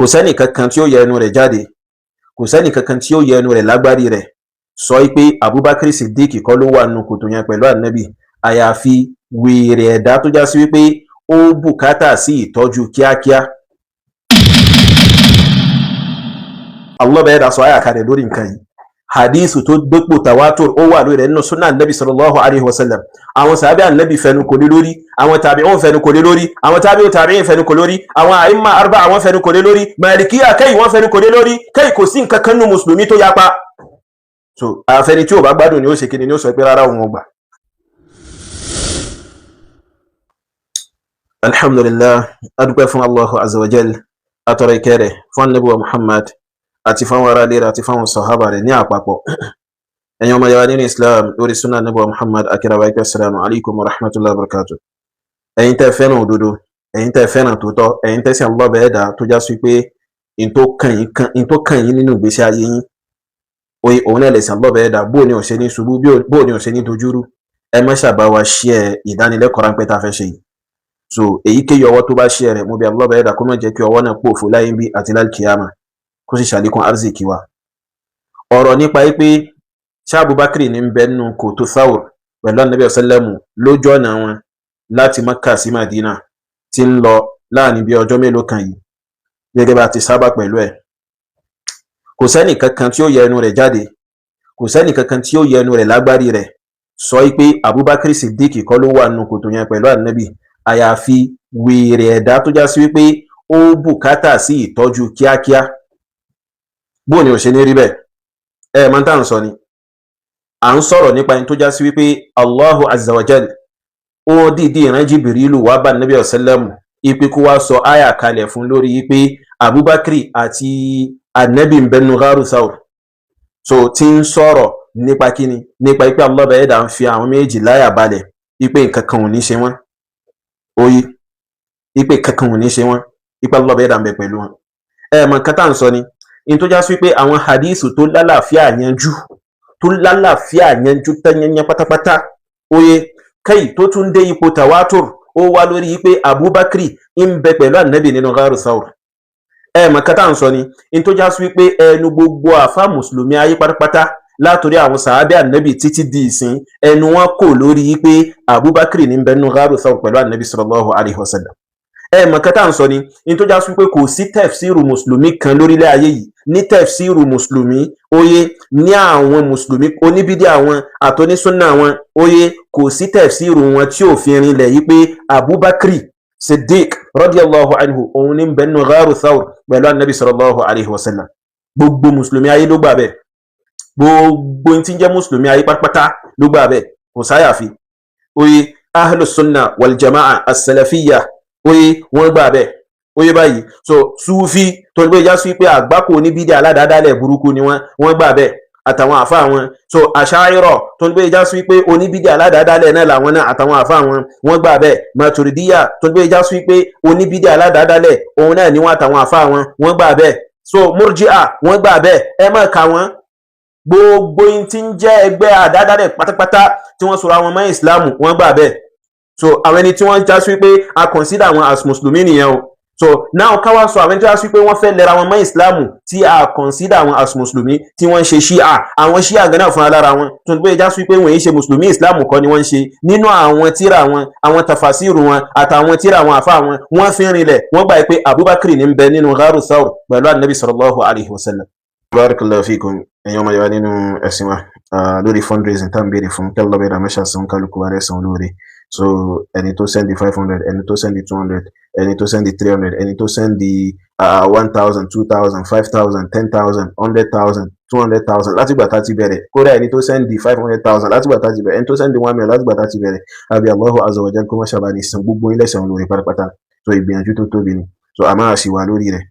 Kò sẹ́nì kankan tí ó yẹ ẹnu rẹ̀ jáde, kò sẹ́nì kankan tí ó yẹ ẹnu rẹ̀ lágbárí rẹ̀ sọ pé Abubakar Siddiq kọ́ ló wà nínú kòtò yẹn pẹ̀lú ànábì, àyàfi wèrè ẹ̀dá tó já sí wípé ó bùkátà sí ìtọ́jú kíákíá. Allah bẹ́ẹ̀ dà sọ àyà kalẹ̀ lórí nǹkan yìí. Hadithu tó dépò tawatur ó wà lórí rẹ̀ nínú sunnah anabi sallallahu alayhi wa sallam. Àwọn sàbẹ̀ anabi fẹnu kò lé lórí, àwọn tabi'un fẹnu kò lé lórí, àwọn tabi'u tabi'in fẹnu kò lórí, àwọn àìmà arba àwọn fẹnu kò lé lórí, malikiya kẹ́yì wọ́n fẹnu kò lé lórí, kẹ́yì kò sí nǹkan kan nínú mùsùlùmí tó yapa. So àfẹni tí ò bá gbádùn ni ó ṣe kíni, ni ó sọ pé rárá, òun ò gbà. Alhamdulillah, adúpẹ́ fún Allahu azza wa jal, atọrọ ìkẹ́ rẹ̀ fún anabi wa Muhammad àti fáwọn ará ilé rẹ̀ àti fáwọn sàhábà rẹ̀ ní àpapọ̀. Ẹ̀yin ọmọ yàrá nínú Islam lórí sunnah anabi wa Muhammad, akirawa ikẹ́, assalamu alaikum wa rahmatullahi wa barakatuh. Ẹ̀yin tẹ́ fẹ́ràn òdodo, ẹ̀yin tẹ́ fẹ́ràn tòótọ́, ẹ̀yin tẹ́ sí Allah bẹ́ẹ̀ dá tó já sí pé in tó kàn yín nínú ìgbésí ayé yín, oye òun náà lẹ̀sìn Allah bẹ́ẹ̀ dá, bóò ni ò ṣe ní ṣubú, bóò ni ò ṣe ní dojúrú, ẹ má ṣàbá wa share ìdánilẹ́kọ̀ọ́ ráńpẹ́ tá a fẹ́ ṣe yìí. So èyíkéyìí ọwọ́ tó bá share rẹ̀, mo bí Allah bẹ́ẹ̀ dá kó má jẹ́ kí ọwọ́ náà pòfo láyé ń bí àti lálùkìyàmà, kó sì ṣàlékún arzikí wa. Ọ̀rọ̀ nípa yìí pé ṣé Abubakar ní ń bẹ nínú kòtò Thawr pẹ̀lú anabi ọ̀sẹ́lẹ̀mù lójú ọ̀nà wọn láti Makka sí Madina tí ń lọ láàrin bí ọjọ́ mélòó kan yìí, gẹ́gẹ́ bá ti sábà pẹ̀lú ẹ̀. Kò sẹ́nì kankan tí ó yẹ ẹnu rẹ̀ jáde, kò sẹ́nì kankan tí ó yẹ ẹnu rẹ̀ lágbárí rẹ̀ sọ pé Abubakar Siddiq kọ́ ló wà nínú kòtò yẹn pẹ̀lú anabi, àyàfi wèrè ẹ̀dá tó já sí wípé ó bùkátà sí ìtọ́jú kíákíá. Bóò ni ò ṣe ní rí bẹ́ẹ̀? Ẹ máa ń tà ń sọ ni à ń sọ̀rọ̀ nípa ẹni tó já sí wípé Allahu azza wa jal ó dìídì ìran Jìbìrìlù wá bá nàbí ọ̀sẹ́lẹ̀mù ipe kó wá sọ àyà kalẹ̀ fún lórí pé Abubakar àti anabi ń bẹnu gharu Thawr. So tí ń sọ̀rọ̀ nípa kíni? Nípa ipe Allah bẹ̀rẹ̀ dà ń fi àwọn méjì láyà balẹ̀ ipe nǹkan kan ò ní ṣe wọ́n, oyi ipe kankan ò ní ṣe wọ́n, ipe Allah bẹ̀rẹ̀ dà ń bẹ pẹ̀lú wọn. Ẹ mọ̀ nǹkan tá à ń sọ ni in tó já sí pé àwọn hadithu tó lálàáfíà yanjú, tó lálàáfíà yanjú tányányá pátápátá, oye kai tó tún dé ipò tawatur, ó wá lórí pé Abubakar ń bẹ pẹ̀lú ànábì nínú gharu Thawr. Ẹ mọ̀ nǹkan tá à ń sọ ni in tó já sí pé ẹnu gbogbo àfa mùsùlùmí ayé pátápátá látòrí àwọn sàábẹ́ ànábì títí di ìsìn, ẹnu wọn kò lórí pé Abubakar ní ń bẹ nínú gharu Thawr pẹ̀lú ànábì sallallahu alaihi wasallam. Ẹ mọ̀ nǹkan tá à ń sọ ni in tó já sí pé kò sí tẹ̀fsíìrù mùsùlùmí kan lórílẹ̀ ayé yìí ní tẹ̀fsíìrù mùsùlùmí, óyé ní àwọn mùsùlùmí oníbídí àwọn àtọ́nísúnà àwọn, óyé kò sí tẹ̀fsíìrù wọn tí ò fi rinlẹ̀ yìí pé Abubakar Siddiq radiyallahu anhu òun ní bẹ́ẹ̀ nínú gharu Thawr pẹ̀lú anabi sallallahu alayhi wa sallam. Gbogbo mùsùlùmí ayé ló gbà bẹ́ẹ̀, gbogbo tí ń jẹ́ mùsùlùmí ayé pátápátá ló gbà bẹ́ẹ̀, kò sáyàfi. Óyé ahlus sunna wal jama'a as-salafiyya, oye wọ́n gbà bẹ́ẹ̀, oye báyìí. So sufi tó ń gbé já sí pé àgbákò oníbídìí aládàádálẹ̀ burúkú ni wọ́n, wọ́n gbà bẹ́ẹ̀ àtàwọn àfa wọn. So àṣàyọrọ tó ń gbé já sí pé oníbídìí aládàádálẹ̀ náà làwọn náà àtàwọn àfa wọn, wọ́n gbà bẹ́ẹ̀. Màtùrìdíyà tó ń gbé já sí pé oníbídìí aládàádálẹ̀ òun náà ni wọ́n àtàwọn àfa wọn, wọ́n gbà bẹ́ẹ̀. So murji'a, wọ́n gbà bẹ́ẹ̀. Ẹ má ka wọn, gbogbo yín tí ń jẹ́ ẹgbẹ́ àdádálẹ̀ pátápátá tí wọ́n sọ̀rọ̀ àwọn mọ́ ìsìlámù, wọ́n gbà bẹ́ẹ̀. So àwọn ẹni tí wọ́n já sí pé a consider wọn as mùsùlùmí nìyẹn o. So now ká wá sọ àwọn ẹni tí wọ́n já sí pé wọ́n fẹ́ lẹ́ra wọn mọ́ ìsìlámù tí a consider wọn as mùsùlùmí, tí wọ́n ń ṣe ṣíà. Àwọn ṣíà gan náà fún alára wọn tó ń gbé já sí pé wọ́n yìí ṣe mùsùlùmí, ìsìlámù kọ́ ni wọ́n ń ṣe. Nínú àwọn tíra wọn, àwọn tafasiru wọn àtàwọn tíra àwọn àfa wọn, wọ́n fi rinlẹ̀, wọ́n gbà pé Abubakar ní ń bẹ nínú gharu Thawr pẹ̀lú anabi sallallahu alayhi wa sallam. Barakallahu fikum, ẹ̀yin ọmọ yorùbá nínú ẹ̀sìn wa, lórí fundraising tá à ń béèrè fún, kí Allah bẹ̀rẹ̀ àmọ́ṣà san kálukú wa rẹ̀ san olóore. So ẹni tó send 500, ẹni tó send 200, ẹni tó send 300, ẹni tó send 1,000, 2,000, 5,000, 10,000, 100,000, 200,000 látìgbà tá a ti bẹ̀rẹ̀, kódà ẹni tó send 500,000 látìgbà tá a ti bẹ̀rẹ̀, ẹni tó send 1 million látìgbà tá a ti bẹ̀rẹ̀, àbí Allahu azza wa jal kó má ṣàbà ní san gbogbo ilé ẹ̀san olóore pátápátá. So ìgbìyànjú tó tóbi ni. So a máa ṣì wà lórí rẹ̀.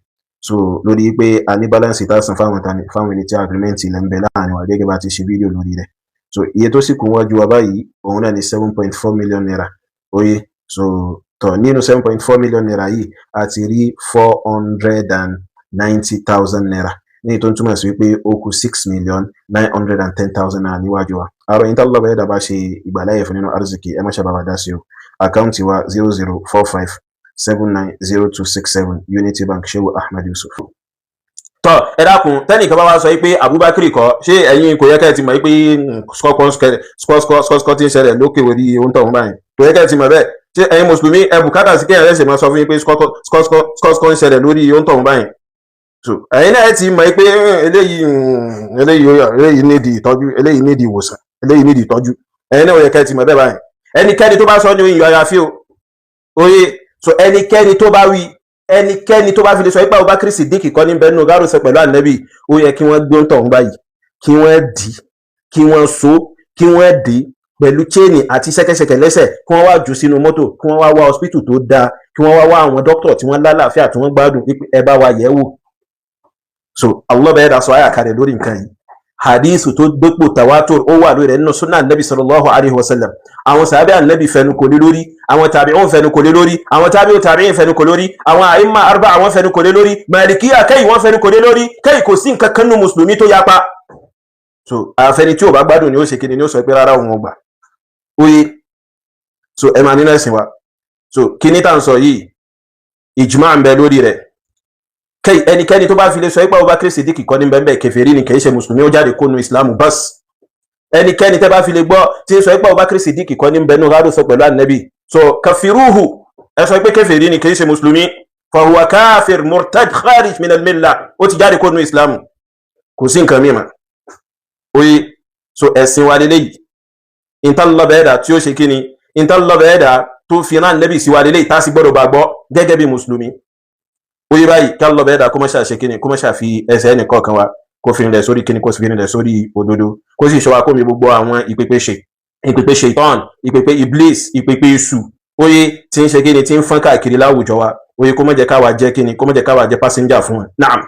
So lórí pé a ní balance tá a san fáwọn tani, fáwọn ẹni tí agreement ilẹ̀ ń bẹ láàrin wa gẹ́gẹ́ bá ti ṣe fídíò lórí rẹ̀. So iye tó sì kún wájú wa báyìí, òun náà ní ₦7.4 million. Oye, so tọ nínú ₦7.4 million yìí, a ti rí ₦490,000, ní tó ń túmọ̀ sí wípé ó kù ₦6,910,000 níwájú wa. Àrò yìí tá lọ́bàá ẹ̀dá bá ṣe ìgbàláyè fún nínú arziki, ẹ má ṣe bàbá dá sí o. Àkáǹtì wa 0045 790267, Unity Bank, Shehu Ahmed Yusuf. Tọ́, ẹ dákun, tẹ́nìkan bá wá sọ pé Abubakar kọ́, ṣé ẹ̀yin kò yẹ kẹ́ ẹ ti mọ̀ pé skọ́skọ́ tí ń ṣẹlẹ̀ lókè orí ohun tó ń báyìí? Kò yẹ kẹ́ ẹ ti mọ̀ bẹ́ẹ̀? Ṣé ẹ̀yin mùsùlùmí ẹ bùkátà sí kéèyàn lẹ́sẹ̀ máa sọ fún yín pé skọ́skọ́ ń ṣẹlẹ̀ lórí ohun tó ń báyìí? So ẹ̀yin náà ti mọ̀ pé eléyìí nídìí ìtọ́jú, eléyìí nídìí ìwòsàn, eléyìí nídìí ìtọ́jú. Ẹ̀yin náà ó yẹ kẹ́ ẹ ti mọ̀ bẹ́ẹ̀ báyìí. Ẹnikẹ́ni tó bá sọ ní ìyọ̀ àyàfi o oye. So ẹnikẹ́ni tó bá wí, ẹnikẹ́ni tó bá fi lè sọ pé Abubakar Siddiq kọ́ ní bẹ́ẹ̀ nù gárò sọ pẹ̀lú ànábì, ó yẹ kí wọ́n gbé ń tọ̀hún báyìí, kí wọ́n dì í, kí wọ́n so, kí wọ́n dì í pẹ̀lú chain àti ṣẹ́kẹ́ṣẹkẹ̀ lẹ́sẹ̀, kí wọ́n wá jù sínú mọ́tò, kí wọ́n wá wá hospital tó dáa, kí wọ́n wá wá àwọn dókítà tí wọ́n lálàáfíà, tí wọ́n gbádùn, wípé ẹ bá wa yẹ̀ wò. So Allah bẹ́ẹ̀ dà sọ àyà kalẹ̀ lórí nǹkan yìí. Hadithu tó dépò tawatur ó wà lórí rẹ̀ nínú sunnah Nabi sallallahu alayhi wa sallam. Àwọn sàbẹ̀ Ànábì fẹnu kò lé lórí, àwọn tabi'un fẹnu kò lé lórí, àwọn tabi'u tabi'in fẹnu kò lórí, àwọn àìmà arba àwọn fẹnu kò lé lórí, malikiya kẹ́yì wọ́n fẹnu kò lé lórí, kẹ́yì kò sí nǹkan kan nínú mùsùlùmí tó yapa. So àfẹni tí ò bá gbádùn ni ó ṣe kíni, ni ó sọ pé rárá, òun ò gbà. Oye, so ẹ máa nínú ẹ̀sìn wa. So kíní tá à ń sọ yìí, ìjùmọ̀ ń bẹ lórí rẹ̀. Kẹ́yì ẹnikẹ́ni tó bá fi lè sọ pé Abubakar Siddiq kọ́ ní bẹ́ẹ̀, kèfèrí ni, kì í ṣe mùsùlùmí, ó jáde kó nu Islam bas. Ẹnikẹ́ni tẹ́ bá fi lè gbọ́ tí ń sọ pé Abubakar Siddiq kọ́ ní bẹ́ẹ̀ nù rárá sọ pẹ̀lú ànábì, so kafiruhu, ẹ sọ pé kèfèrí ni, kì í ṣe mùsùlùmí. Fahuwa káfir murtad kharij min al-millah, ó ti jáde kó nu Islam, kò sí nǹkan mímọ́. Oye, so ẹ̀sìn wa lélẹ́yìí, ìtàlọ́bẹ̀ẹ́dà tí ó ṣe kíni, ìtàlọ́bẹ̀ẹ́dà tó fi rán nẹ́bì sí wa lélẹ́yìí, tá a sì gbọ́dọ̀ gbàgbọ́ gẹ́gẹ́ bí mùsùlùmí. Oye báyìí, kí alọ́bẹ̀ẹ́dà kó má ṣe ṣe kíni, kó má ṣe fi ẹsẹ̀ ẹnì kọ̀ọ̀kan wa, kó fi rìnlẹ̀ sórí kíni, kó sì fi rìnlẹ̀ sórí òdodo, kó sì ṣọ́ wa kó mi gbogbo àwọn ìpèpè ṣe, ìpèpè ṣaitan, ìpèpè iblis, ìpèpè èṣù, oye, tí ń ṣe kíni, tí ń fọ́n káàkiri láwùjọ wa. Oye, kó má jẹ́ káwa jẹ́ kíni, kó má jẹ́ káwa jẹ́ passenger fún wọn. Naam.